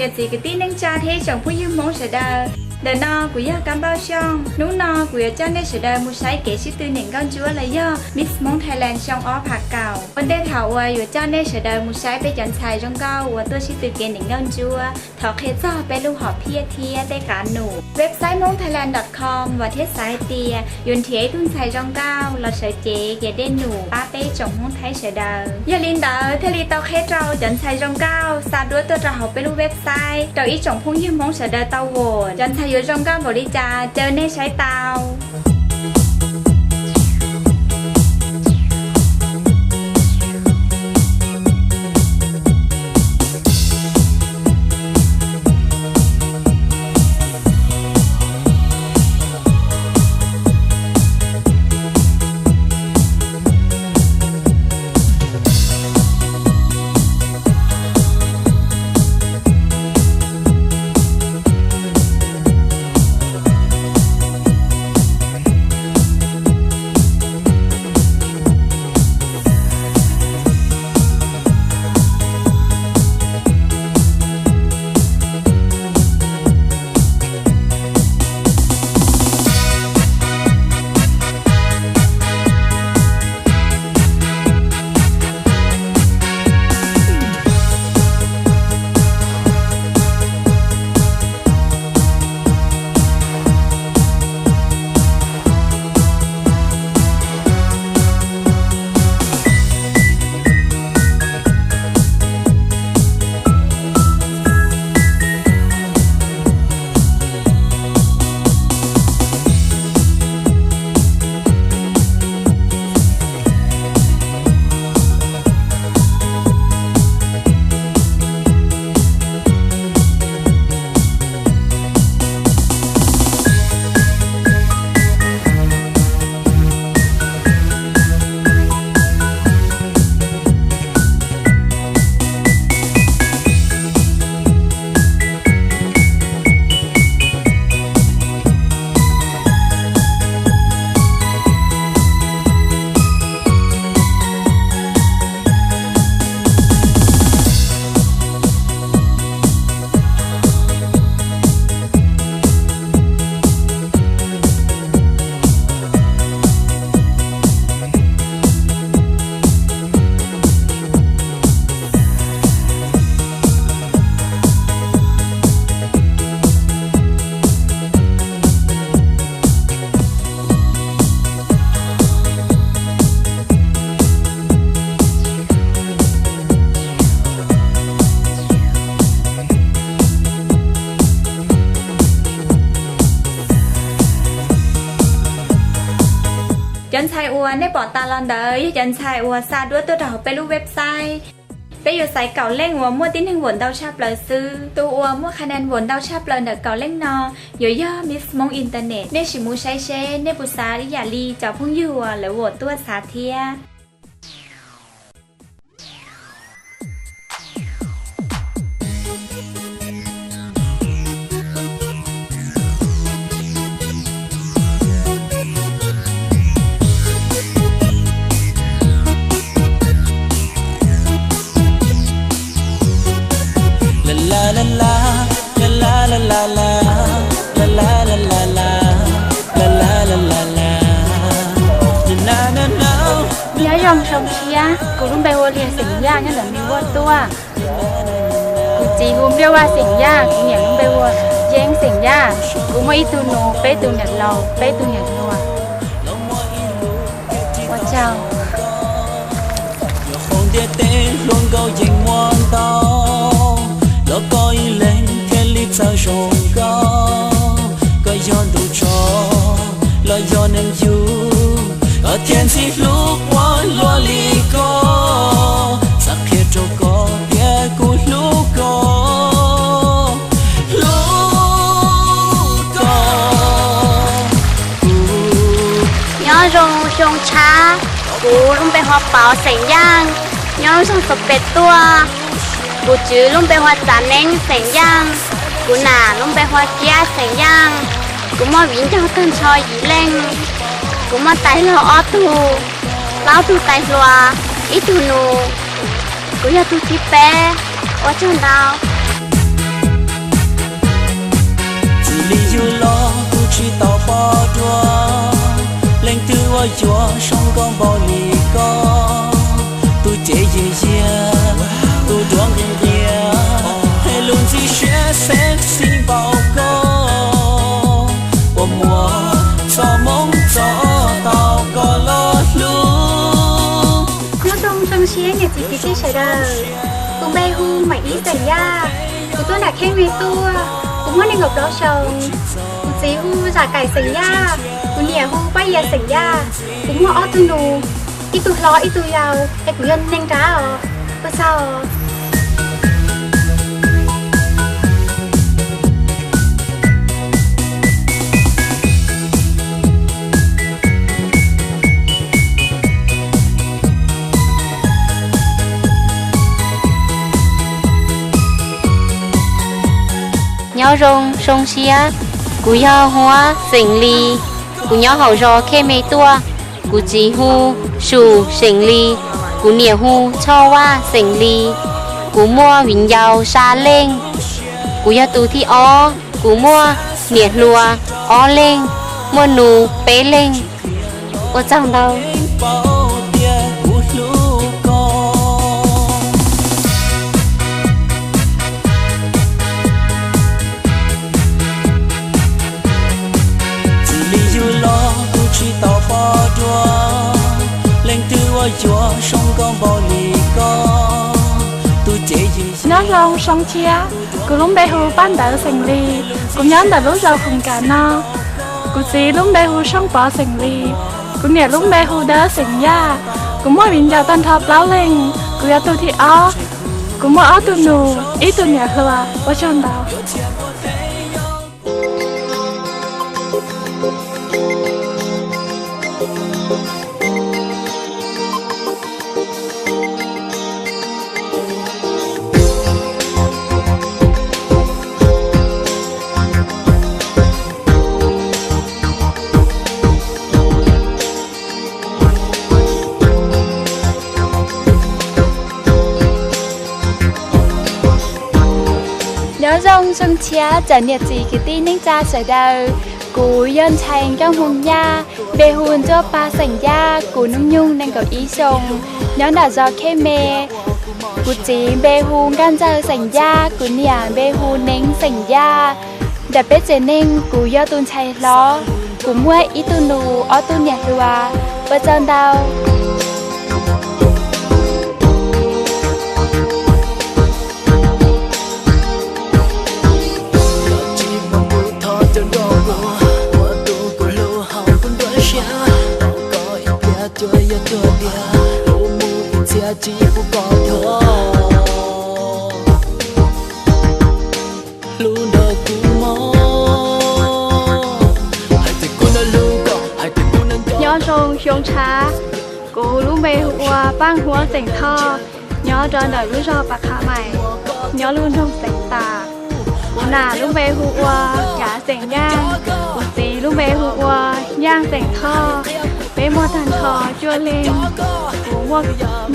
Niam txiv kwv tij neej tsa thiab ib tsoom phooj ywg Hmoob sawv daws, ntawm no kuv yog Kab Npauj Xyooj. Hnub no kuv yuav coj nej sawv daws mus saib kev sib tw niam nkauj ntsuab los yog Miss Hmoob Thailand xyoo ob phav kaum. Ua ntej thaum uas yuav coj nej sawv daws mus saib peb cov ntxhais zoo nkauj uas tuaj sib tw kev niam nkauj ntsuab, thov qhia txog peb lub hom phiaj thiab tej qav num. Website hmoob thailand dot com vam thiab xav hais tias yuav nrhiav ib tug ntxhais zoo nkauj los sawv cev kev dej num pab peb tsoom Hmoob Thaib sawv daws. Yog li ntawd thiaj li tau qheb rau cov ntxhais zoo nkauj xa duab tuaj rau hauv peb lub website rau ib tsoom phooj ywg Hmoob sawv daws tau vote. Cov ntxhais yuav zoo nkauj npaum li cas caw nej saib tau. Cov ntxhais uas nej pom tas los ntawd yog cov ntxhais uas xa duab tuaj rau hauv peb lub website. Peb yuav xaiv kaum leej uas muaj tib neeg vote ntau tshaj plaws xwb. Tus uas muaj qhab nees vote ntau tshaj plaws ntawm kaum leej no yuav yog Miss Hmoob Internet. Nej sim mus saib seb nej puas xav ib yam li cov phooj ywg uas lawv vote tuaj xav thiab. Nyob zoo zoo siab, kuv lub npe hu ua Liag xeem Yaj nyob ntawm Mes Vuaj tuaj. Kuv txiv hu Npliaj Vaj xeem Yaj, kuv niam lub npe hu ua Yeeb xeem Yaj. Kuv muaj ib tug nus, peb tug niam laus, peb tug niam hluas. Ua tsaug. Nyob hauv ntiaj teb hluas nkauj yeej muaj ntau, los koj ib leeg thiaj li txawj zoo nkauj. Koj yog ntu tso, los yog neeg yug, koj thiaj ntxim hlub quaj luaj li ko. Xav qhia rau koj tias kuv hlub koj, hlub koj. Nyob zoo xyoo tshab, kuv lub npe hu ua Pauv xeem Yaj, nyob lub zos Xov Pes tuaj. Kuv tswv lub npe hu ua Txav Neeb xeem Yaj, kuv nam lub npe hu ua Kiab xeem Yaj. Kuv muaj viv ncaus tag nrho yim leej. Kuv muaj tais laug ob tug, plaub tug tais hluas, ib tug nus. Kuv yog tug thib peb. Ua tsaug ntau. Yug los kuv tsis tau pom dua, leej twg uas yuav zoo nkauj npaum li koj. Tus cev yiag yiag, tus duav nqhis nqhia, hais lus ntxim siab sexy npaum koj, uas muaj txoj hmoo txo tau koj los hlub. Nyob zoo zoo siab niam txiv kwv tij sawv daws. Kuv npe hu Maim Ib xeem Yaj. Kuv tuaj nram Khej Me tuaj. Kuv muaj nees nkaum plaub xyoos. Kuv txiv hu Zam Kaim xeem Yaj, kuv niam hu Paj Yas xeem Yaj. Kuv muaj ob tug nus, ib tug hlob ib tug yau, es kuv yog neeg nrab os. Ua tsaug. Nyob zoo zoo siab, kuv yog Huab xeem Lis, kuv nyob hauv zos Khej Me tuaj. Kuv txiv hu Sum xeem Lis, kuv niam hu Tshoj Vaj xeem Lis. Kuv muaj viv ncaus xya leej, kuv yog tus thib ob. Kuv muaj niam hluas ob leeg, muaj nus peb leeg. Ua tsaug ntau. Txwm li yug los kuv tsis tau pom dua, leej twg uas yuav zoo nkauj npaum li koj. Tus cev yws Nyob zoo zoo siab, kuv lub npe hu Paj Ntawv xeem Lis, kuv nyob ntawm lub zos Khoom Kam no. Kuv txiv lub npe hu Soob Pov xeem Lis, kuv niam lub npe hu Dawb xeem Yaj. Kuv muaj viv ncaus tag nrho plaub leeg, kuv yog tus thib ob. Kuv muaj ob tug nus, ib tug niam hluas. Ua tsaug ntau. Nyob zoo zoo siab tsoom niam txiv kwv tij neej tsa sawv daws. Kuv yog ntxhais nkauj Hmoo Yaj, npe hu Ntsuab Paj xeem Yaj, kuv hnub nyoog nees nkaum ib xyoos, nyob nram zos Khej Me. Kuv txiv npe hu Nkaj Ntxawg xeem Yaj, kuv niam npe hu Neeb xeem Yaj. Ntawm peb tsev neeg kuv yog tus ntxhais hlob, kuv muaj ib tug nus ob tug niam hluas. Ua tsaug ntau. Nyob zoo xyoo tshav, kuv lub npe hu ua Paaj Huab xeem Thoj, nyob rau ntawm lub zos Pas Qha Mais, nyob lub nroog Xeev Tas. Kuv nam lub npe hu ua Kav xeem Yaaj, kuv txiv lub npe hu ua Yaaj xeem Thoj. Peb muaj tag nrho cuaj leeg, kuv muaj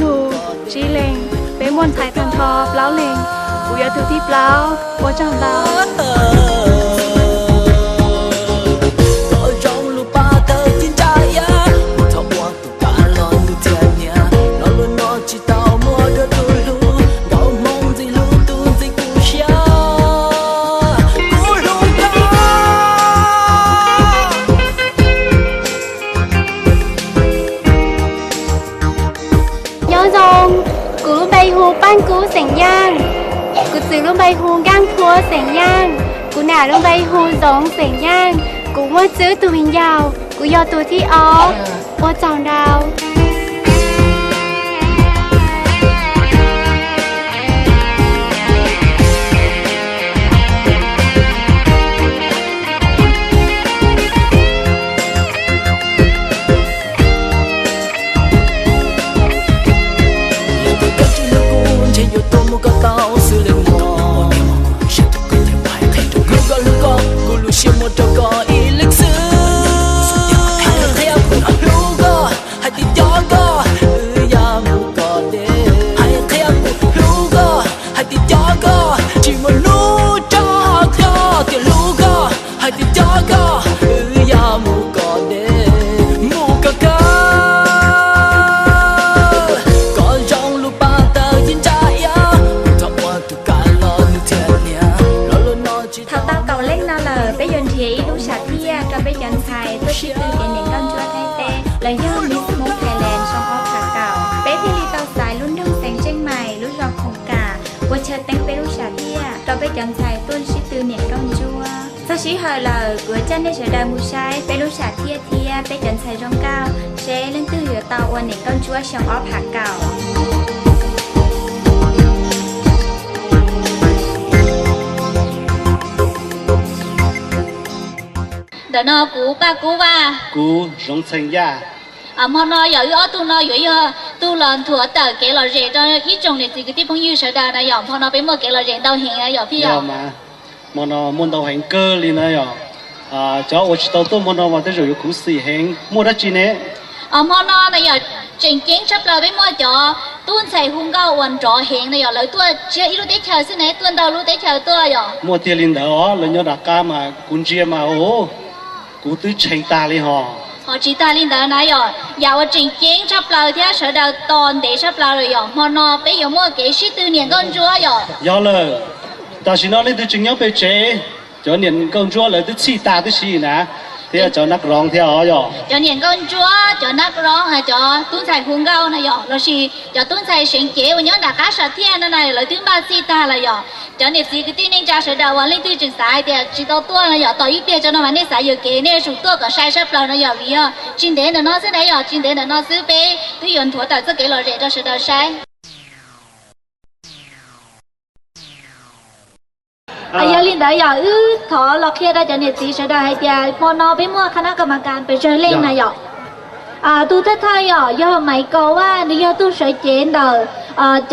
nus tsib leeg, peb muaj ntxhais tag nrho plaub leeg, kuv yog tus thib plaub. Ua tsaug ntau. Nyob zoo, kuv lub npe hu Paaj Kub xeem Yaaj, kuv txiv lub npe hu Nkaaj Thuab xeem Yaaj, kuv nam lub npe hu Zoov xeem Yaaj, kuv muaj tsib tug viv ncaus, kuv yog tus thib ob. Ua tsaug ntau. cov ntxhais tuaj sib tw niam nkauj ntsuab. Txog sij hawm lawm, kuv yuav coj nej sawv daws mus saib peb lub sam thiaj thiab peb cov ntxhais zoo nkauj, seb leej twg yuav tau ua niam nkauj ntsuab xyoo ob phav kaum. Ntawm no kuv Paj Kub Vaj. Kuv Zoov Txheej Yaj. Hmo no yog wb ob tug no yuav yog tug los nthuav tawm kev lom zem rau ib tsoom niam txiv kwv tij phooj ywg sawv daws na yom. Hmo no peb muaj kev lom zem ntau heev na yom Phij Yaj. Hmo no muaj ntau heev kawg li na yom. Cov uas tsis tau tuaj hmo no mas tej zaum yuav khuv xim heev. Muaj dab tsi ne? Hmo no na yom, tseem ceeb tshaj plaws peb muaj cov tub ntxhais hu nkauj uas nrov heev na yom, lawv tuaj tsis yog ib lub teb chaws xwb ne, tuaj ntau lub teb chaws tuaj yom. Muaj tiag li ntawd os, lawv nyob nram qab mas kuv ntsia mas o, kuv twb tshee tag li hos. Ho tsis tag li ntawd na yom, yam uas tseem ceeb tshaj plaws thiab sawv daws tos ntev tshaj plaws lawm yom, hmo no peb yuav muaj kev sib tw niam nkauj ntsuab yom. Yog lawm, tam sim no leej twg tseem nyob pem tsev, cov niam nkauj ntsuab lawv twb txhij tag tib si na, thiab cov nab roov thiab os yom. Cov niam nkauj ntsuab, cov nab roov, cov tub ntxhais hu nkauj na yom, los sis cov tub ntxhais seev cev uas nyob nram qab sam thiaj no na lawv twb npaj txhij tag lawm yom. Cov niam txiv kwv tij neej tsa sawv daws uas leej twg tseem xav hais tias tsis tau tuaj no yom, tos ib pliag tso no mas nej xav yuam kev nej yuav tsum tuaj kom sai tshaj plaws no yom, vim yog tsis ntev ntawm no xwb na yom, tsis ntev ntawm no xwb peb twb yuav nthuav tawm txoj kev lom zem rau sawv daws saib. Yog li ntawd yog wb thov los qhia rau cov niam txiv sawv daws hais tias hmo no peb muaj qhab nab kas mas kas pes tsawg leej na yom. Tus thawj thawj yom yog Maiv Kaus Vaj, nws yog tus sawv cev ntawm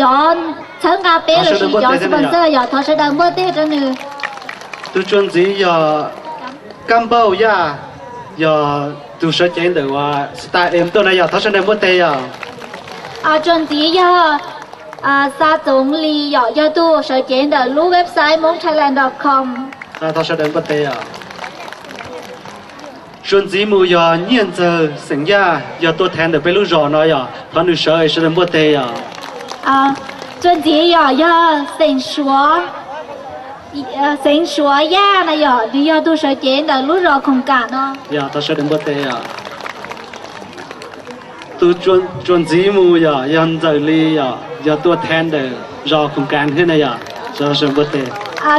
cov txhawb nqa peb los sis cov sponsor yom, thov sawv daws npuaj teg rau nws. Tus tsuas ntxiv yog Kab Npauj Yaj, yog tus sawv cev ntawm uas Star M tuaj na yom, thov sawv daws npuaj teg yom. Tsuas ntxiv yog Xa Txoov Lis yom, yog tus sawv cev ntawm lub website moonthailand dot com. Thov sawv daws npuaj teg yom. Tsuas ntxiv mus yog Nyiaj Ntxawg xeem Yaj, yog tuaj thav ntawm peb lub zos no yom, thov nws sawv es sawv daws npuaj teg yom. Tsuas ntxiv yom yog xeem Suav, xeem Suav Yaj na yom, nws yog tus sawv cev ntawm lub zos Khoom Kam no. Yog thov sawv daws npuaj teg yom. Tus tsuas ntxiv mus yom yog Ntxawm Lis yom, yog tuaj thav ntawm zos Khoom Kam thiab na yom, sawv daws npuaj teg.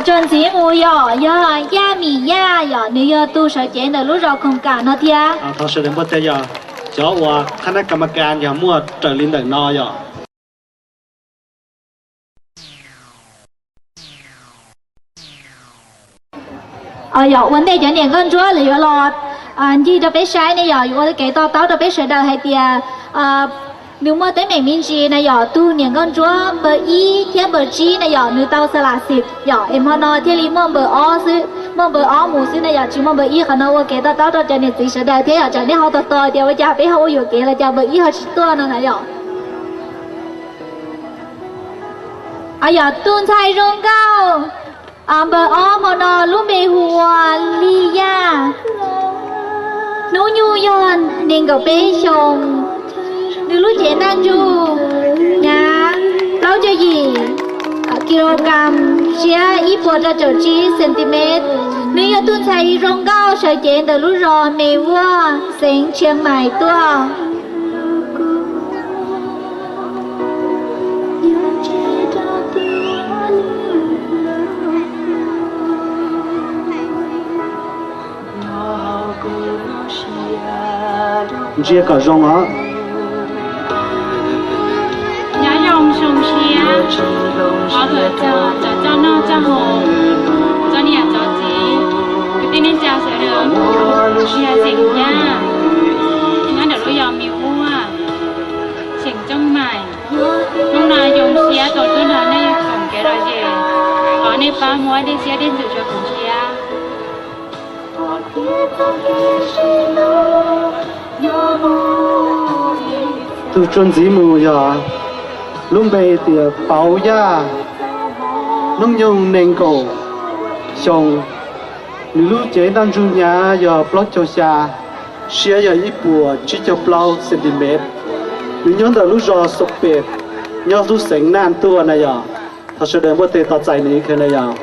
Tsuas ntxiv mus yom yog Yaj Mim Yaj yom, nws yog tus sawv cev ntawm lub zos Khoom Kam no thiab. Thov sawv daws npuaj teg yom. Cov uas qhab nab kas mas kas yog muaj raws li ntawm no yom. Yog ua ntej cov niam nkauj ntsuab lawv yuav los ncig rau peb saib ne yom, yuav ua kev to taub rau peb sawv daws hais tias nws muaj teeb meem me ntsis na yom, tus niam nkauj ntsuab npawb ib thiab npawb tsib na yom, nws tau xa las xim yom, es hmo no thiaj li muaj npawb ob xwb, muaj npawb ob mus xwb na yom, tsis muaj npawb ib. Qhov no ua kev to taub rau cov niam txiv sawv daws thiab yom, tsam nej ho tos tos tias ua cas peb ho ua yuam kev los cas npawb ib ho tsis tuaj no na yom. Yog tus ntxhais zoo nkauj npawb ob hmo no lub npe hu ua Li Yaj, hnub nyoog yog nees nkaum peb xyoos, nws lub cev ntaj ntsug hnyav plaub caug yim kilogram, siab ib puas rau caum tsib centimet. Nws yog tus ntxhais zoo nkauj sawv cev ntawm lub zos Me Vuaj, xeev Tshiab Mais tuaj. Ntsia kom zoo os. Nyob zoo xyoo tshiab, qhov txhua txhua txoj noj txoj haus, txhua niam txhua txiv, kwv tij neej tsa sawv daws, yog xeem Yaj, nyob ntawm lub zos Me Vuaj, xeev Tsheeb Mais. Hnub no zoo siab tau tuaj nrog nej koom kev lom zem, thov nej pab muab dej siab dej ntsws rau kuv thiab. Tus tsuas ntxiv mus yog lub npe tias Pauv Yaj, hnub nyoog nees nkaum xyoo, nws lub cev ntaj ntsug hnyav yog plaub caug xya, siab yog ib puas tsib caug plaub centimet. Nws nyob ntawm lub zos Xos Pem, nyob lub xeev Naj Tuaj na yom. Thov sawv daws npuaj teg tos txais nws ib khawv na yom.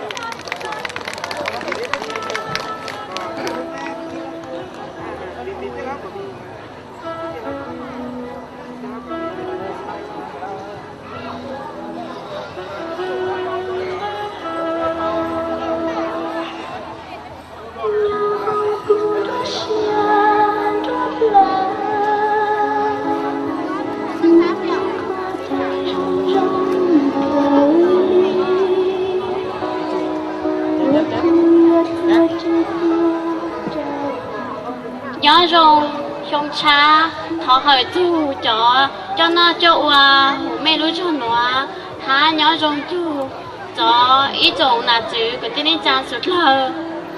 Zoo xyoo tshab, thov hawm txug cov coj noj coj ua hauv mej lub zog nuav, hab nyob zoo txug cov ib tsoom nam txwv kwv tij neej tsa suav dlawg.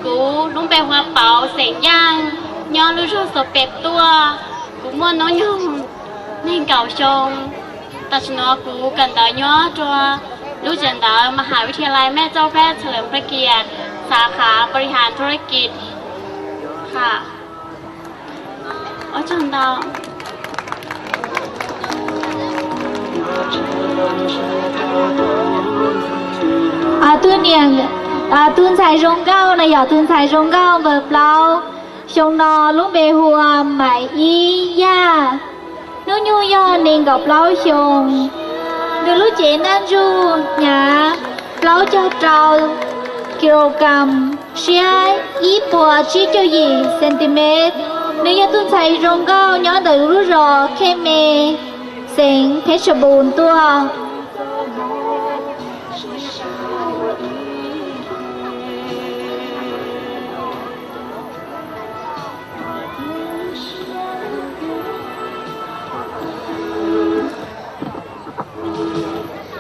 Kuv lub npe hu ua Pauv xeem Yaaj, nyob lub zog Xos Pes tuaj. Kuv muaj hnub nyoog neeg nkaum xyoo. Tam sim nuav kuv kawm ntawv nyob rua lub tsev ntawv มหาวิทยาลัยแม่โจ้แพทย์เฉลิมพระเกียรติ สาขาบริหารธุรกิจ Ua tsaug ntau. Tus niam, tus ntxhais zoo nkauj no yog tus ntxhais zoo nkauj npawg plaub, xyoo no lub npe hu ua Maiv Ib Yaj, hnub nyoog yog nees nkaum plaub xyoo. Nws lub cev ntaj ntsug hnyav plaub caug rau kilogram, siab ib puas tsib caug yim centimet. Nws yog tus ntxhais zoo nkauj nyob ntawm lub zos Khej Me, xeev Phev Tsha Npum tuaj.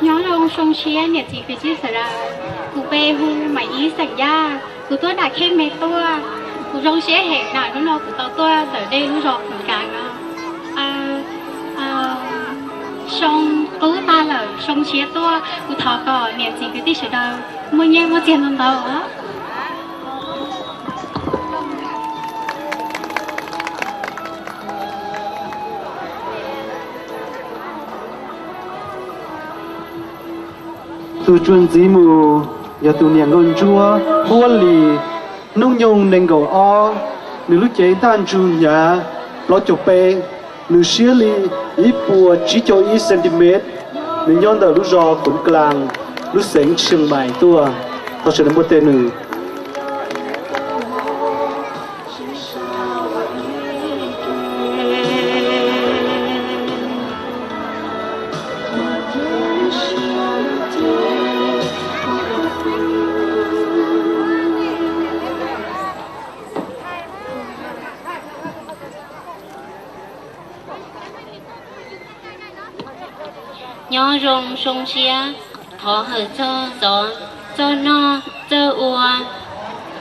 Nyob zoo zoo siab niam txiv kwv tij sawv daws, kuv npe hu Maiv Ib xeem Yaj, kuv tuaj nram Khej Me tuaj. Kuv zoo siab heev na hnub no kuv tau tuaj ntawm nej lub zos Khoom Kas no. Xyoo qub tag lawm, xyoo tshiab tuaj, kuv thov kom niam txiv kwv tij sawv daws muaj nyiaj muaj txiag ntau ntau os. Tus tsuas ntxiv mus yog tus niam nkauj ntsuab Huab Lis, hnub nyoog nees nkaum ob, nws lub cev ntaj ntsug hnyav plaub caug peb, nws siab li ib puas tsib caug ib centimet, nws nyob ntawm lub zos Khoom Kas, lub xeev Tsheej Maim tuaj. Thov sawv daws npuaj teg nws. Nyob zoo zoo siab, thov hawm txog zov, txog noj, txog ua,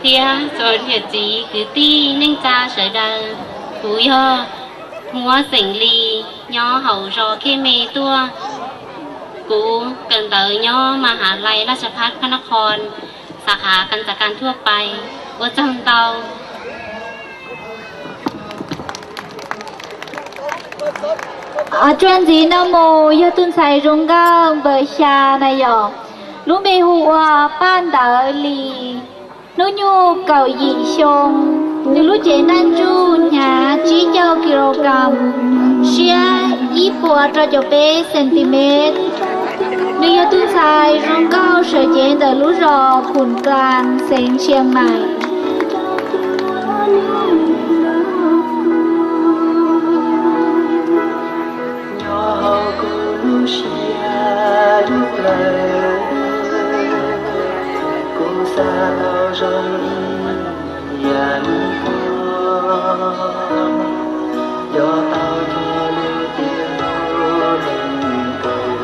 thiab txog niam txiv kwv tij neej tsa sawv daws. Kuv yog Huab xeem Lis, nyob hauv zos Khej Me tuaj. Kuv kawm ntawv nyob มหาวิทยาลัยราชภัฏพระนคร สาขาการจัดการทั่วไป. Ua tsaug ntau. Tsuas ntxiv no mus yog tus ntxhais zoo nkauj npawg xya na yom, lub npe hu ua Paj Ntawv Lis, hnub nyoog kaum yim xyoo, nws lub cev ntaj ntsug hnyav tsib caug kilogram, siab ib puas rau caum peb centimet. Nws yog tus ntxhais zoo nkauj sawv cev ntawm lub zos Khoom Kas, xeev Tsheej Maim. Nyob hauv kuv lub siab lub plawv, kuv xav los zoo li yam li koj, yog tau cog lub tiaj lub leeg ntawd,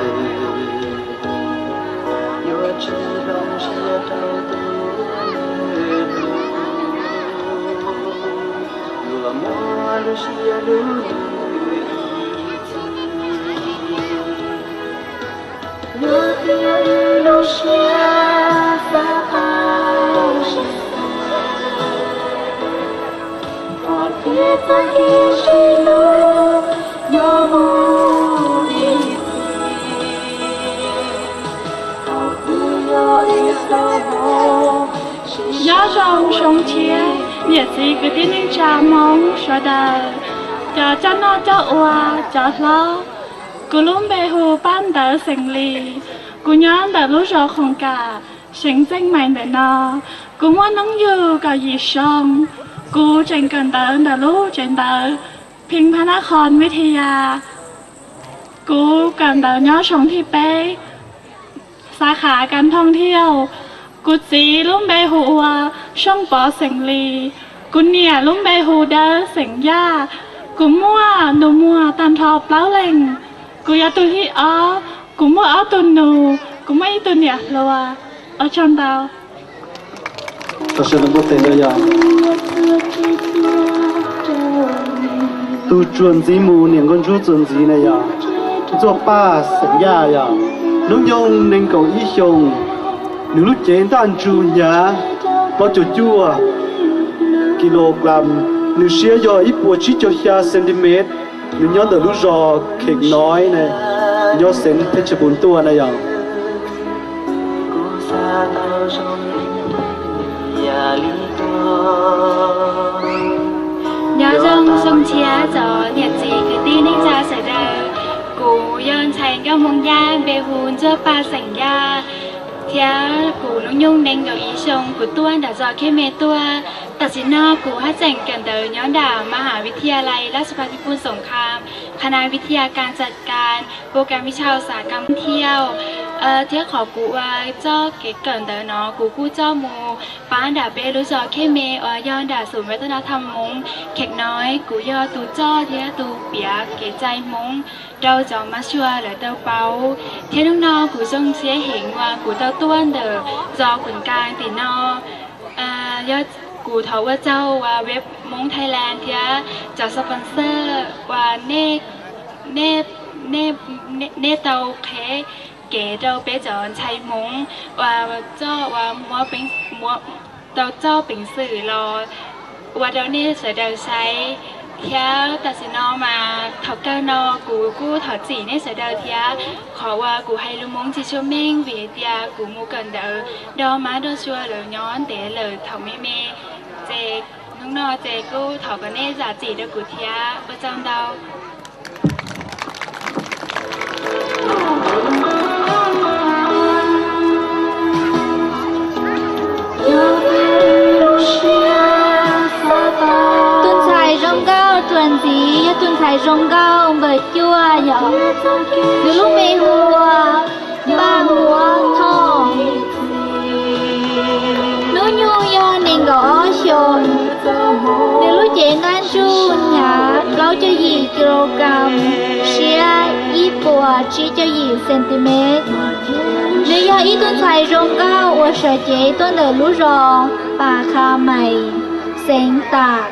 yuav tsis hloov siab rau tus neeg hlub, yuav muab lub siab lub ntsws ib txhis. Yuav tiav wb lub siab xav tau sim, qhov tiav txoj kev sib hlub yuav mus ib txhis. Nyob zoo zoo siab niam txiv kwv tij neej tsa Hmoob sawv daws, cov coj noj coj ua, cov hlob. Kuv lub npe hu Paj Ntawv xeem Lis. Kuv nyob ntawm lub zos Khoom Kas, xeev Txheej Maim ntawm no. Kuv muaj hnub nyoog kaum yim xyoo. Kuv tseem kawm ntawv ntawm lub tsev ntawv Phim Phab Nab Qhos Vij Thas Yas. Kuv kawm ntawv nyob xyoo thib peb, xav khav kas thooj thiab. Kuv txiv lub npe hu ua Soob Pov xeem Lis. Kuv niam lub npe hu Dawb xeem Yaj. Kuv muaj nus muag tag nrho plaub leeg. Kuv yog tus thib ob, kuv muaj ob tug nus, kuv muaj ib tug niam hluas. Ua tsaug ntau. Tus tsuas ntxiv mus niam Nkauj Ntsuab txuas ntxiv na yog Ntxuaj Paj xeem Yaj yog, hnub nyoog nees nkaum ib xyoos. Nws lub cev ntaj ntsug hnyav plaub caug cuaj kilogram, nws siab yog ib puas tsib caug xya centimet. Nws nyob ntawm lub zos Kheem Noiv na, nyob xeev Phetshepun tuaj na yog. Nyob zoo xyoo tshiab cov niam txiv kwv tij neej tsa sawv daws. Kuv yog ntxhais nkauj Hmoob Yaj, npe hu Ntxuaj Paj xeem Yaj, thiab kuv hnub nyoog nees nkaum ib xyoos. Kuv tuaj nram zos Khej Me tuaj. Tam sim no kuv haj tseem kawm ntawv nyob nram มหาวิทยาลัยราชภัฏพิบูลสงคราม คณะวิทยาการจัดการ โปรแกรมวิชาอุตสาหกรรมท่องเที่ยว thiab qhov kuv ua txoj kev kawm ntawv no kuv kuj coj mus pab nram peb lub zos Khej Me uas yog nram ศูนย์วัฒนธรรม Hmoob Kheem Noiv. Kuv yog tus coj thiab tus piav kev cai Hmoob rau cov mab sua lawv tau paub. Thiab hnub no kuv zoo siab heev uas kuv tau tuaj ntawm zos Khuv Nkaas tim no. Yog kuv thov ua tsaug uas Web Hmoob Thailand thiab cov sponsor uas nej tau qheb kev rau peb cov ntxhais Hmoob uas txoj uas muab tau txoj peev xwm los ua rau nej sawv daws saib. Thiab tam sim no mas thaum kawg no kuv kuj thov txim nej sawv daws thiab qhov uas kuv hais lus Hmoob tsis tshua meej vim hais tias kuv mus kawm ntawv nrog mab nrog sua lawv nyob ntev lawm thaum me me. Ces hnub no ces kuj thov kom nej zam txim rau kuv thiab. Ua tsaug ntau. Tus ntxhais zoo nkauj tsuas ntxiv yog tus ntxhais zoo nkauj npawg Cuaj yog, nws lub npe hu ua Npaj Huab Thoj. Hnub nyoog yog nees nkaum ob xyoos. Nws lub cev ntaj ntsug hnyav plaub caug yim kilogram, siab ib puas tsib caug yim centimet. Nws yog ib tug ntxhais zoo nkauj uas sawv cev tuaj ntawm lub zos Pas Kha Mais, xeev Tam.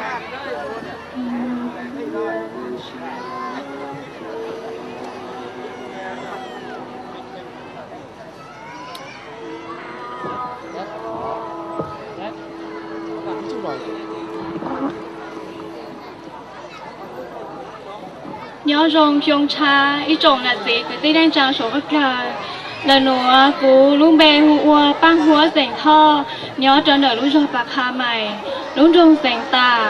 Nyob zoo xyoo tshab ib tsoom niam txiv kwv tij neej tsa suav dlawg. Ntawm nuav kuv lub npe hu ua Paaj Huab xeem Thoj, nyob rau ntawm lub zog Pas Kha Mais, lub nroog xeev Tam.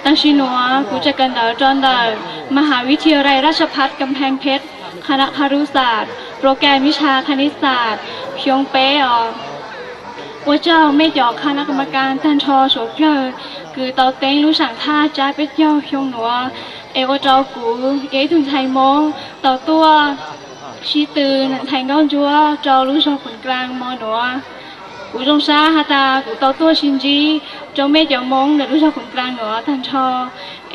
Tam sim nuav kuv tseem kawm ntawv rau ntawm มหาวิทยาลัยราชภัฏกำแพงเพชร คณะครุศาสตร์ โปรแกรมวิชาคณิตศาสตร์ xyoo peb os. Ua tsaug mej cov คณะกรรมการ tag nrho suav dlawg kws tau teeb lub saam thaj tsab peb caug xyoo nuav, es ua rau kuv yog ib tug ntxhais Moob tau tuaj sib tw ntxhais Nkauj Ntsuab rau lub zog Khuv Nkaas mo nuav. Kuv zoo sab has tas kuv tau tuaj sib ntsib rau mej cov Moob ntawm lub zog Khuv Nkaas nuav tag nrho,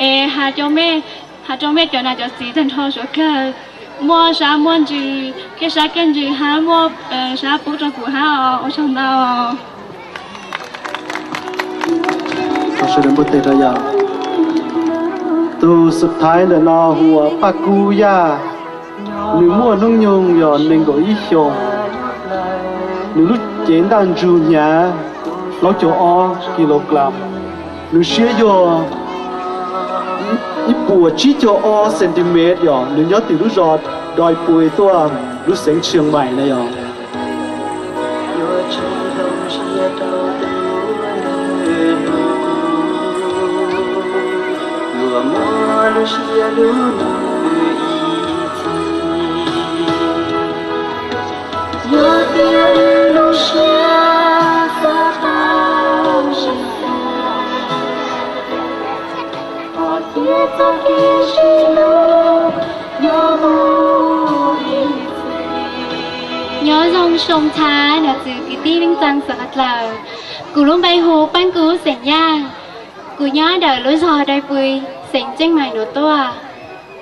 es has rau mej cov nam cov txiv tag nrho suav dlawg, muaj sab muaj ntsws, kev sab kev ntsws hab muaj sab pub rau kuv hab os. Ua tsaug ntau. Tus xub thaiv ntawm no hu ua Paj Kub Yaj, nws muaj hnub nyoog yog nees nkaum ib xyoos, nws lub cev ntaj ntsug hnyav plaub caug ob kilogram, nws siab yog ib puas tsib caug ob centimet, yog nws nyob tim lub zos Doi Pui tuaj lub xeev Tsheej Maim na yog. Nyob zoo xyoo tshab nam txiv kwv tij neej tsaa suav dlawg. Kuv lub npe hu Paaj Kub xeem Yaj. Kuv nyob ntawm lub zos Dai Pui, xeev Tseej Maim nuav tuaj.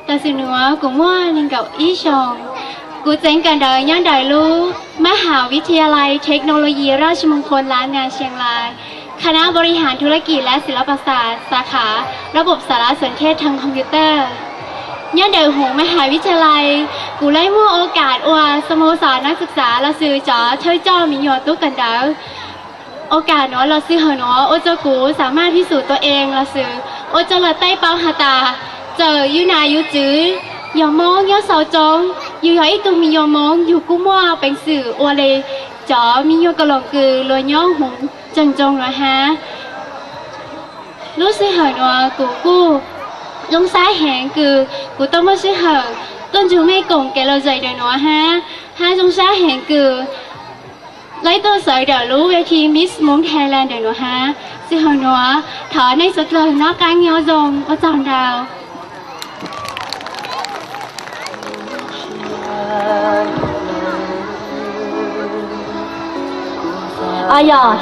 Tam sim nuav kuv muaj neeg nkaum ib xyoos. Kuv txeev kawm ntawv nyob ntawm lub มหาวิทยาลัยเทคโนโลยีราชมงคลล้านนาเชียงราย คณะบริหารธุรกิจและศิลปศาสตร์ สาขาระบบสารสนเทศทางคอมพิวเตอร์ Nyob ntawm huv มหาวิทยาลัย, kuv laib muaj ua kam ua สโมสรนักศึกษา los sis cov thawj coj me nyuam tub kawm ntawv. Ua kam nuav los sis hawm nuav ua rua kuv สามารถพิสูจน์ตัวเอง los sis ua rua luag tej paub has tas, txawm yug nam yug txwv, yog Moob nyob xauv tsoob, yug yog ib tug me nyuam Moob yug kuj muaj peev xwm ua le cov me nyuam kaum loos kws luag nyob huv tseem tsoob nuav hab. Lub sij hawm nuav kuv kuj zoo sab heev kws kuv tau muaj sij hawm tuaj nrug mej koom kev lom zem ntawm nuav hab, hab zoo sab heev kws laib tuaj sawv ntawm lub เวที Miss Hmoob Thailand ntawm nuav hab. Sij hawm nuav thov nej suav dlawg noj qaab nyob zoo, ua tsaug ntau. Yog,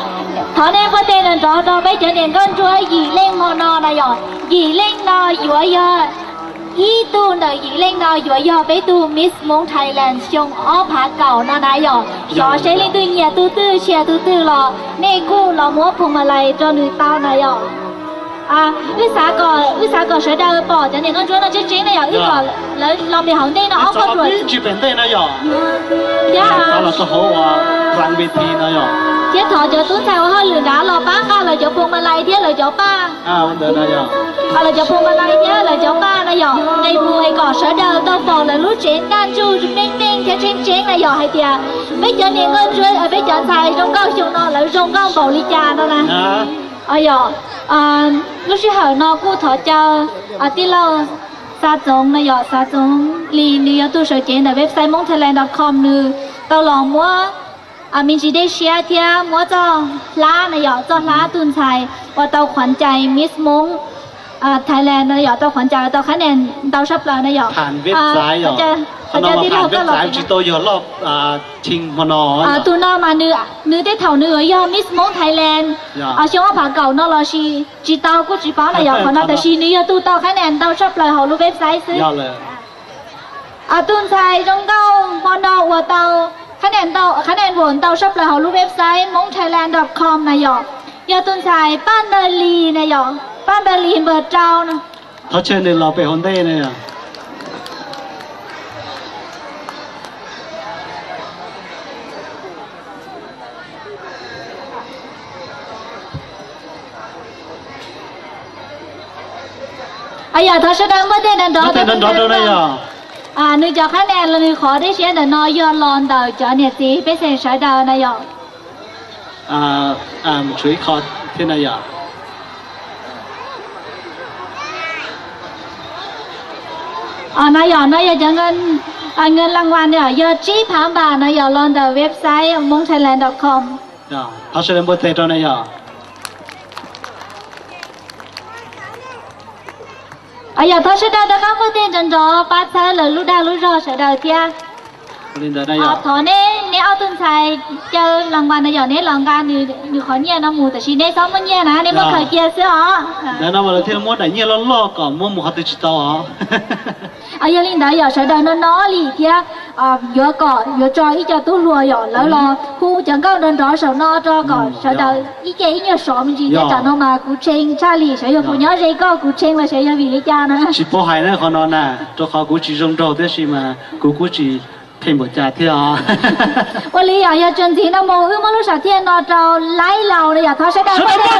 thov nej npuaj teg nrov nrov rau peb cov niam nkauj ntsuab yim leej hmo no na yog, yim leej no yuav yog ib tug ntawm yim leej no yuav yog peb tug Miss Hmoob Thailand xyoo ob phav kaum no na yog. Xyov seb leej twg nyiam tug twg, sia tug twg los nej kuj los muab phuag ma lais rau nws tau na yog. Wb xav kom, wb xav kom sawv daws pom cov niam nkauj ntsuab no tseeb tseeb na yog, wb kom lawv los pem hauv ntej no ob qho ruam tsis pem ntej na yog. Thiab thiab thov cov tub ntxhais ua hauj lwm nrad los pab nqa lawv cov phuag ma lais thiab lawv cov paj, lawv cov phuag ma lais thiab lawv cov paj na yog, nqe mus es kom sawv daws tau pom lawv lub tsev nkaj ntsuj meej meej thiab tseeb tseeb na yog hais tias peb cov niam nkauj ntsuab, peb cov ntxhais zoo nkauj xyoo no lawv zoo nkauj npaum li cas no na. Yog, lub sij hawm no kuj thov caw tij laug Xa Txoov na yog, Xa Txoov Lis, nws yog tug sawv cev ntawm website hmoob thailand dot com, nws tau los muab me ntsis dej siab thiab muab txoj hlab na yog, txoj hlab tug ntxhais uas tau khuv cai Miss Hmoob Thailand no yog, tau khuv cai uas tau qhab nia ntau sab plaws na yog. Tij laug koj los tsis tau yog loj tug no mas nws tej thaum nws yog Miss Hmoob Thailand xyoo ob phav kaum no los sis tsis tau kuj tsis paub na yog, qhov no tab sis nws yog tug tau qhab nia ntau sab plaws hauv lub website xwb. Tug ntxhais zoo nkauj hmo no uas tau qhab nia, qhab nia uas ntau sab plaws hauv lub website hmoob thailand dot com na yog, yog tug ntxhais Paj Ntawg Lis na yog, Paj Ntawg Lis npawg rau na. Thov caw nws los pem hauv ntej na yog. Yog thov sawv daws npuaj teg nrov nrov rau na yog. Nws cov qhab nia los nws qhov dej siab ntawm no yog los ntawm cov niam txiv pej xeem sawv daws na yog. Tshuav ib qho thiab na yog. No yog, no yog cov เงินรางวัล na yog, yog tsib phav npam na yog, los ntawm website hmoob thailand dot com. Thov sawv daws npuaj teg rau na yog. Yog thov sawv daws rov qab npuaj teg nrov nrov pab txhawb lawv lub dag lub zog sawv daws thiab. Thov neb, neb ob tug ntxhais caw las vas no yog neb los nqa nws qhov nyiaj no mus, tab sis neb txhob muab nyiaj na, neb muab khaws cia xwb os. Ntawd no mas lawv thiaj muab daim nyiaj loj loj kom muab mus qhov twg tsis tau os. Yog li ntawd yog sawv daws no no li thiab, yuav kom yuav tso ib co tub hluas yog lawv los hu cov nkauj nrov nrov saum no rau kom sawv daws ib ce ib nyuag sov me ntsis thiab. Tam no mas kuv tshee tshaj li, xyov yog kuv nyob ze koj kuv tshee los xyov yog vim li cas na. Tsis paub hais na qhov no na, rau qhov kuv tsis zoo nraug tab sis mas kuv kuj tsis phem npaum cas thiab os. Ua li yog, yog txuas ntxiv no mus wb muab lub sam thiaj no rau Laib Laus na yog, thov sawv daws npuaj teg.